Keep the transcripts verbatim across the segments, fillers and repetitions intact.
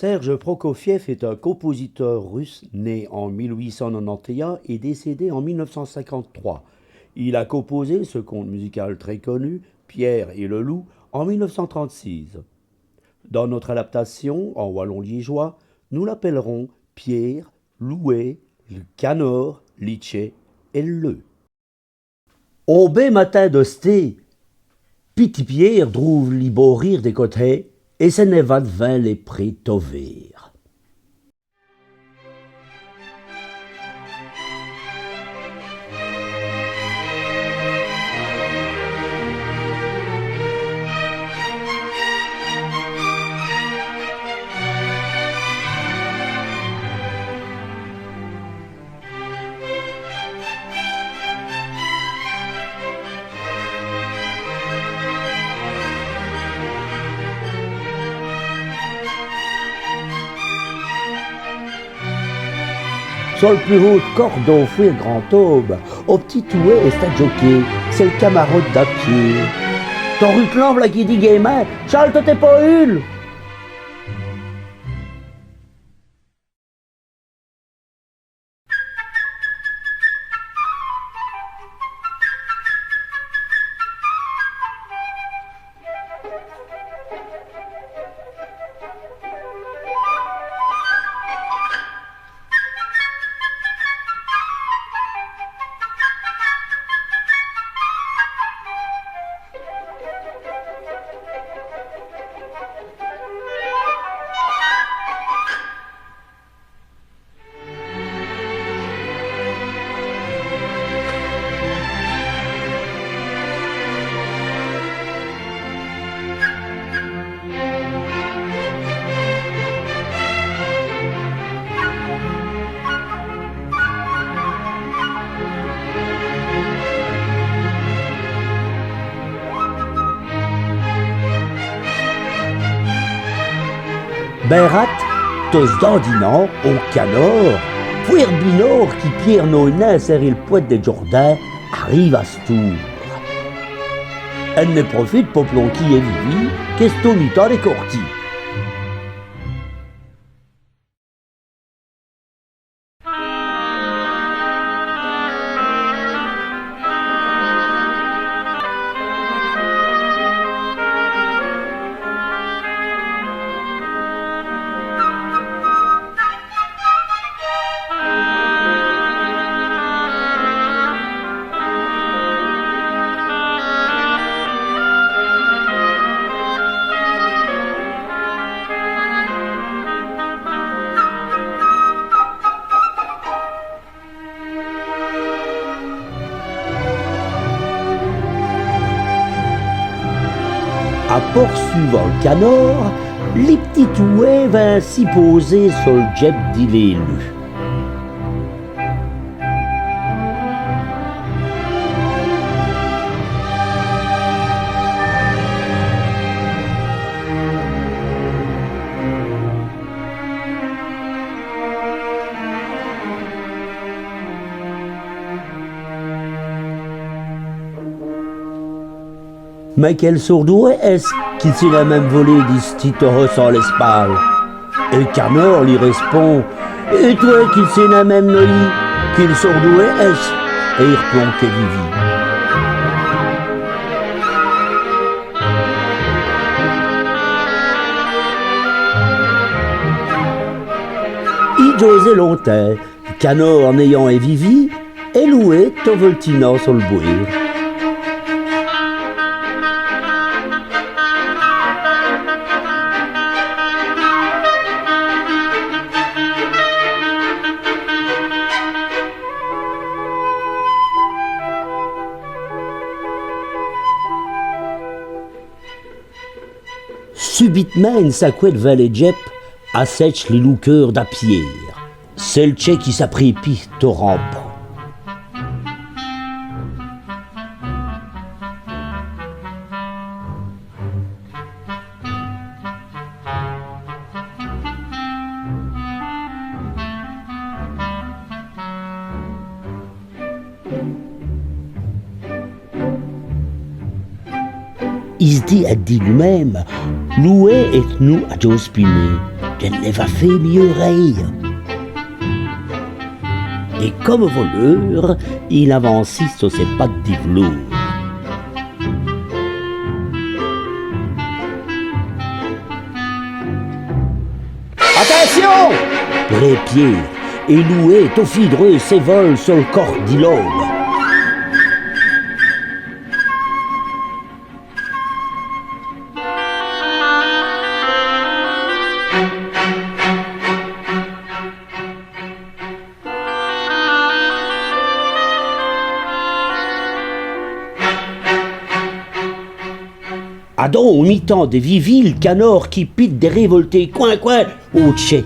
Serge Prokofiev est un compositeur russe né en mille huit cent quatre-vingt-onze et décédé en mille neuf cent cinquante-trois. Il a composé ce conte musical très connu, Pierre et le loup, en mille neuf cent trente-six. Dans notre adaptation en wallon liégeois, nous l'appellerons Pierre, l'ouwè, li canård, li tchè èt l' leûp. On bê matin d'osté, p'tit Piêre droûve li bârîre dè coté èt s'ènn' va d'vins lès prés tot vêrs. So l' pus hôt d' corde, on fwért grand-aube, on p'tit ouwè èst a djoker, c'èst l' camarôde da Piêre. Tot rutelant, v'la qu'i dit gaîmint : « Tchale, tot èst po hule ! » Bin rade, tot s' dandinant, on canård, fwért binård qui pièrd nin ône nin sèrer l' pwète dè djordin, arive a s' toûr. Ènn' è profite po plonker èt Vivi, qu'èst au mitan dè cortî. A porsuwant l' canård, li p'tit ouwè vint si pôser so l' djèbe di lès leûps. Mins quél sôrt d'ouwè èst-ce qui s' nin min.me volé, dist-i, tot haussant lès spales. Èt l' canård li rèspond : Èt twè, qui s' nin min.me noyî, quél sôrt d'ouwè èst-ce ? Èt i r'plonke èt Vivi. I djåzèt longtimps, l' canård nèyant èt Vivi, èt l'ouwè tot voltinant so l' bwêre. Subitemint, ène saqwè d'vins lès djèbes assètche li loukeûr da Piêre. C'èst l' tchè qui s'aprépite tot rampant. I s' dit èt di lu-min.me : L'ouwè èst t'nou a djåspimer. Dji n' lès va fé mieûs rèyî. Èt come on voleûr, il avancît so sès pattes di v'loûr. Atincion ! Prènd Piére, èt Louwès tot fidreûs s'èvole so l' corne di l'aube. Adon, au mitan dès vîs vîs, li canård qui pite dè rèvolté, coin, coin, au tchèt.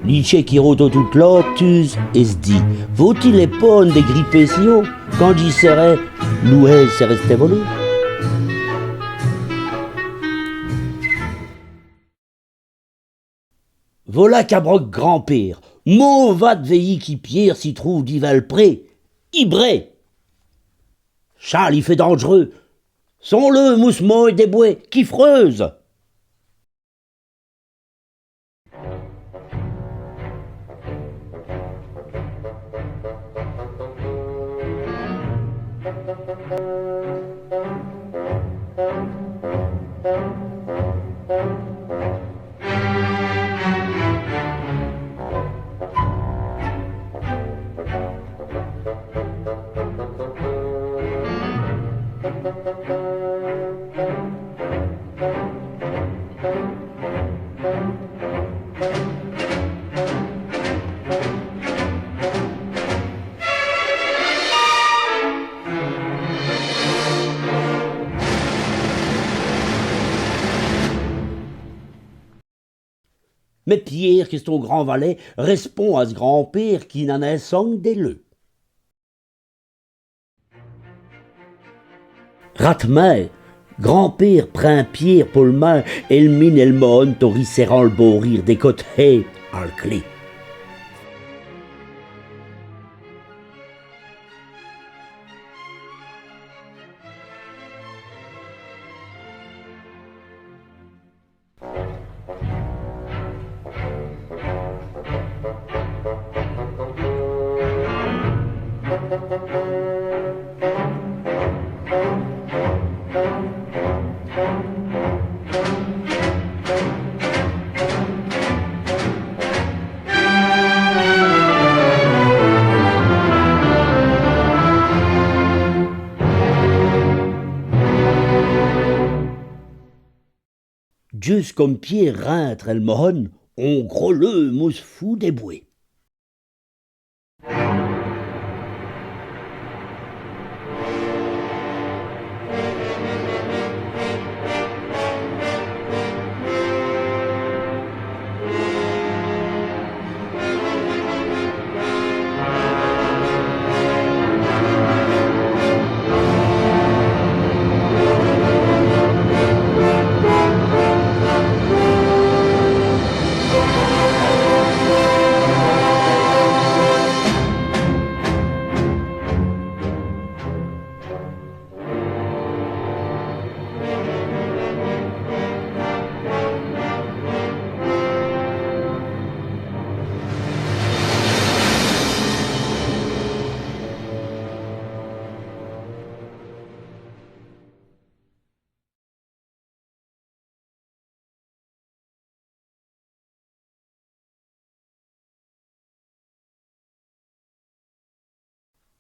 Li tchèt qui rôte tot l'ôtuse èt s' dit : « Vaut-i lès pånes dè gripér si hôt ? Quand dji sèrè, Louwès sèrè rèsté volé. » Vola qu'abroke grand-pére, mauva d' vèyî qui Piére si troûve divins l' pré, i brèt. Cha li fêt dandjereûs. Sont leûs moussemês dès bwès qui freûs'nut. Mins Piére, qu'èst on grand valèt, rèspond a s' grand-pére qu'i n'a nin song dè leû. Rademint, grand-pére prind Piére po l' min èt l' mine èl Mohone tot rissèrant l' bârîre dè côté al clé. Djusqu'ome Piére rintre èl Mohone, on groleû mousse foû dès bwès.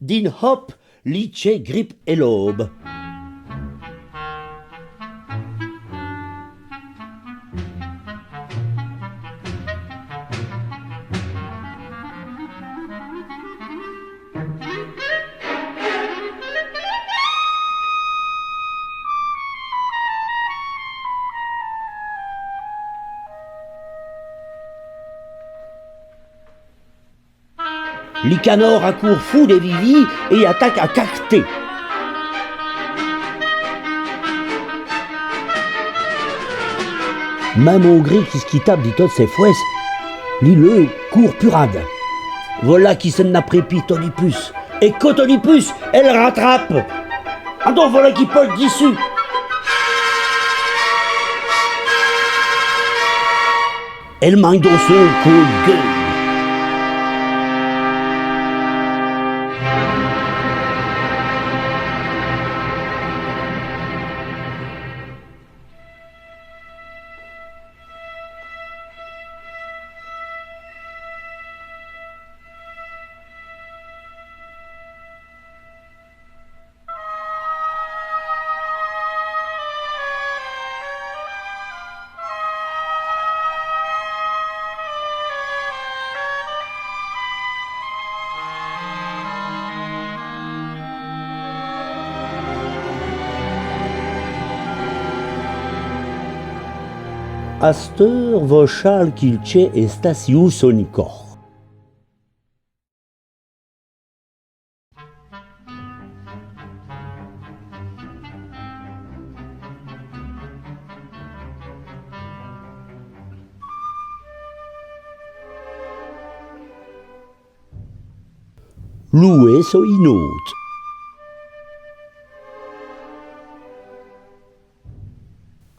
D'in hope, li tchèt gripe èl åbe. Li canård acoûrt foû dè vî vî èt ataque a caqueter. Min.me on gré qui s' quitabe di totes sès fwèces, li leûp coûrt pus rade. Vola qui s'è n'a près pus tot li pus. Èt Cotonipus, èle ratrape. Adon vola qu'i pote dissus. Èle mangne don seû côp d' gueûle. Asteûre, vos chal qu'i tchèt èt stassieû so cor. Louwè so inôte.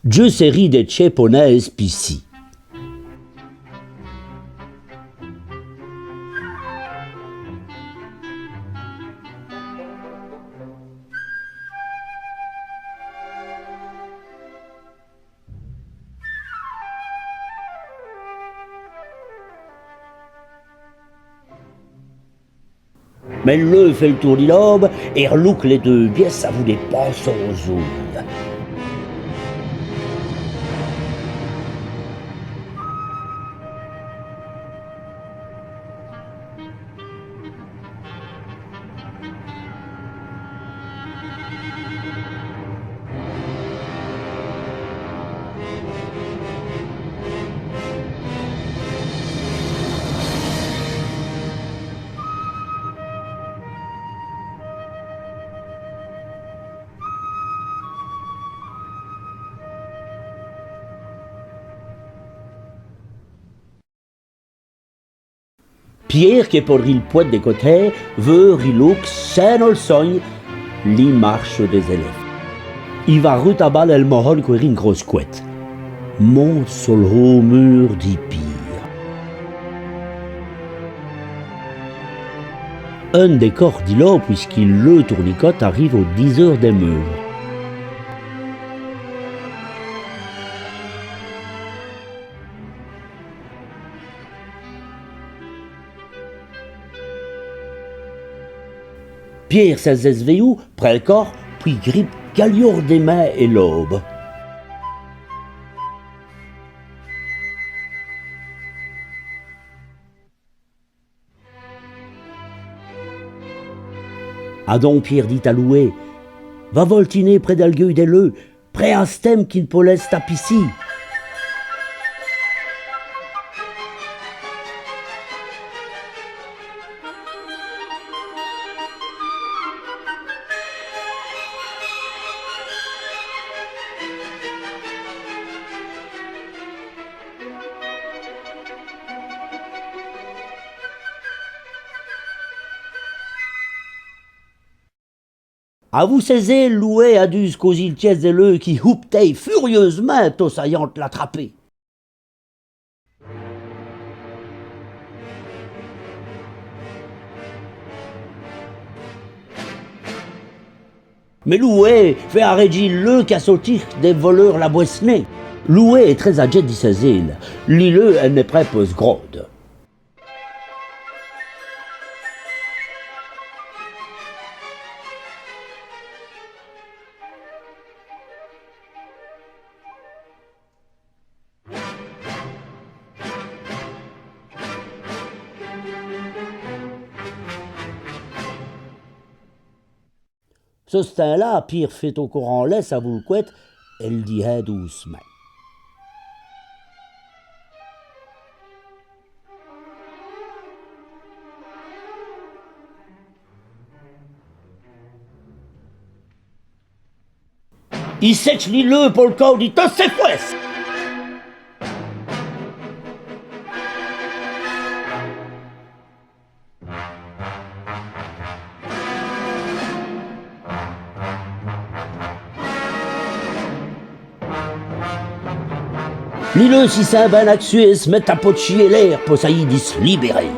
Djeû sèri dè tchèponèse p'ci. Mins l'eû fêt l' toûr di l'åbe èt r'louke lès deûs bièsses avou dès pinsoûs. Piêre, qu'èst po drî l' pwète dè cotè, veut rilouke, sins nol sogne, li marche dès-èlèves. I va rutabaler èl mohone cwêri ène grosse cwède. Monte so l' hôt mûr di pîre. Ène dès cohes di l'åbe, pusqu'i leû toûrnicote arive ås dîj eûres dè meû. Piêre s'èsvèyoû près l' cohe, pwîs gripe caliôrdêmint è l'åbe. Adon Piêre dit a Louwè : « Va voltiner près dèl gueûye dè leû, près a stème qu'i n' polèsse sta p'ci. » Avou sès-éles, Louwè adeûse cåzî l' tièsse dè leû qui houpetêye furieûsemint tot sayant l'atraper. Mins Louwè fêt arèdjî l' leû qu'a sôti dè voleûr l'a bwèsné. Louwè èst trèsadjèt di sès-éles. Li leû ènn' èst prèt po s' grade. So s' timps-là, Piêre fêt co-rant lèsse avou l' cwède èt l' dihèt doûcemint. I sètche li leû po l' côp di totes sès fwèces. Li leûp, si sint bin acsu, s' mèt a potchî è l'aîr po sayî di s' libèrer.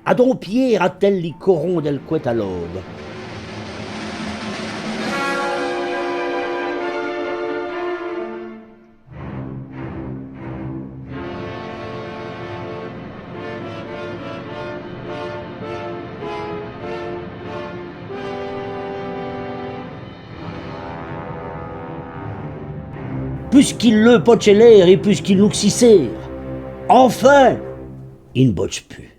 Adon Piêre atèle li coron dèl cwète a l'aube. Pusqu'i leûp potche è l'aîr èt pusqu'i n' loûk si sére. Enfin, i n' botche pus.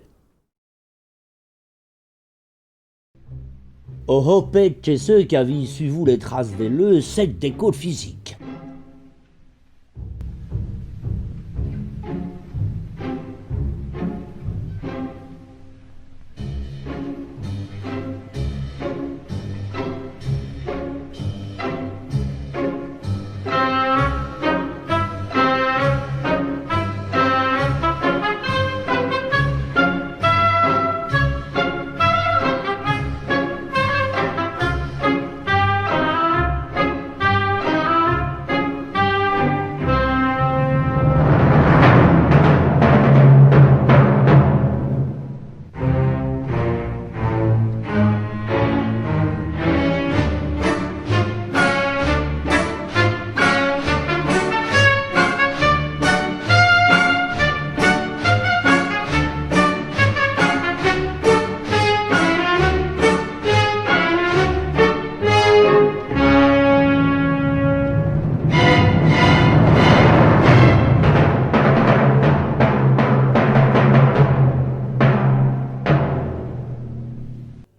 Oho, pète, c'èst ç' qu'avît suvu lès traces dè leûp, c'èst dès côps d' fusik.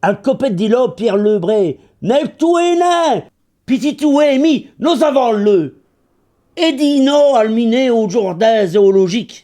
Al copète di l'aube, Piêre Leûp brêt: « Nè l' touwez nin ! Pitits touwés, mi, nos-avans l' leûp. » Èt dîre non al miner au djârdin zéolodjike.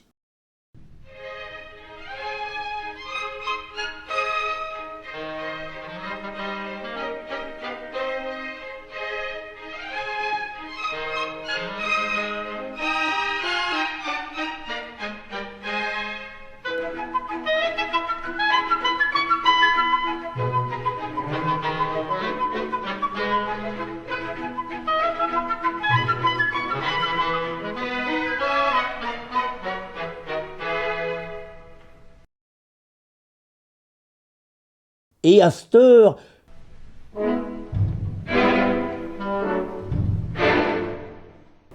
Èt asteûre,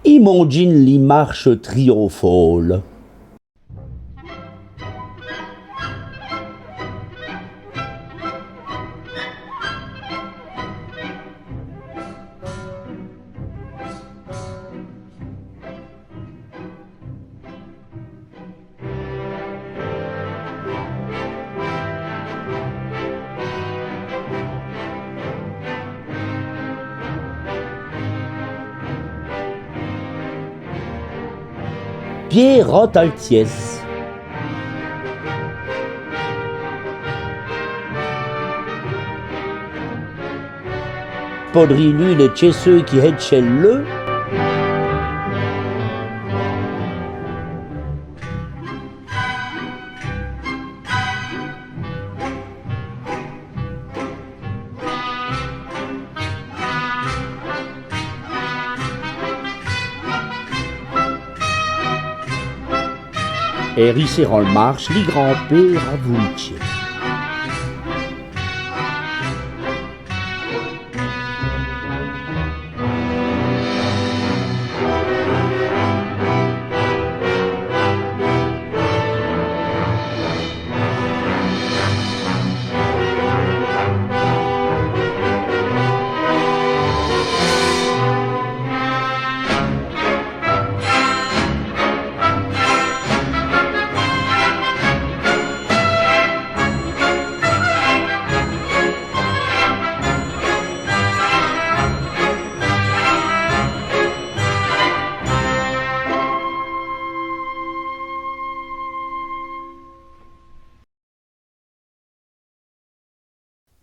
i mondjine li marche triyonfâle. Piêre rote al tièsse. Podrî lûre lès tchèsseûs qui hètchèt l' leûp. Èt rissèrant l' marche, li grand-pére avoût l' tièsse.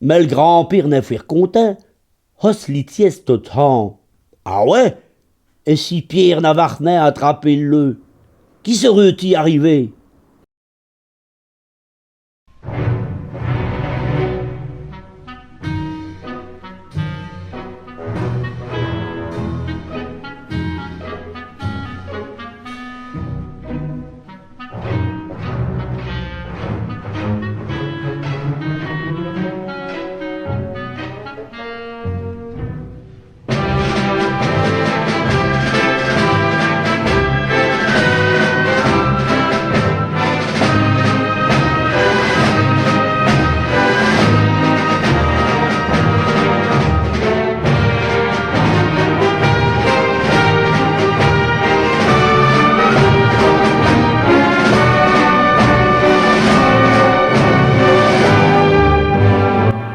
Mins l' grand-pére n'èst fwért contint. Hos' li tièsse tot-an. Ah wè ? Èt si Pièrre n'avare nin atrapé l' leûp, qui sèreût-i arivé ?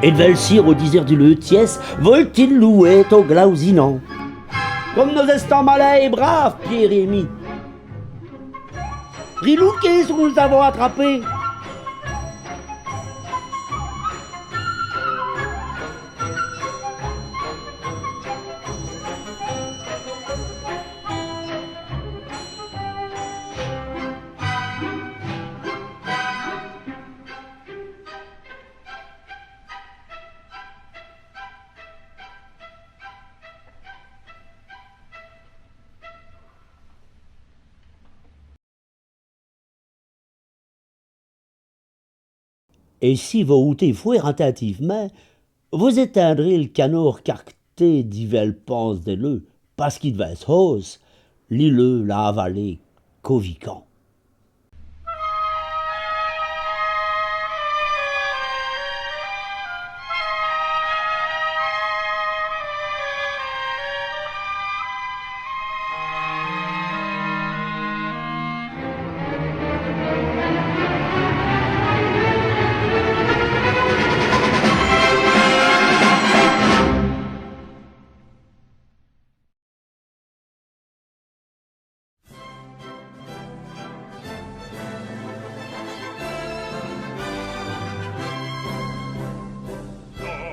Èt vèl'ci, au dizèr du leûp tièsse, vole-t-i l' louwer tot glawzinant. Come nos èstans malins èt brâves, Pièrre èt mi. Rilouquez, nos-avans atrapé. Èt si vos hoûtez fwért atintiv'mint, vos ètindrez l' canôrd carcté divins l' panse dè leûp, pace qui d'vins s' hausse, li leûp l'a avalé, covicant.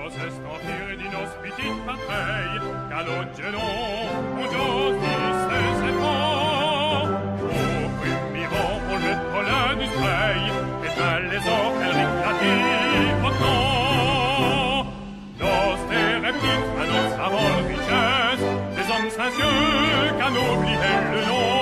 Nos-èstans fiers di nosse pitite patrèye, qu'a nos djenons on djôse di sès-èfants. Au prumî rang, on l' mèt po l'industrie, èt dins lès-ôrfèl'ris qu'a-t-i autant. Nosse tére pitite, a nos savante richèsse, dès-omes sincieûs qu'a nos bliyé l' nom.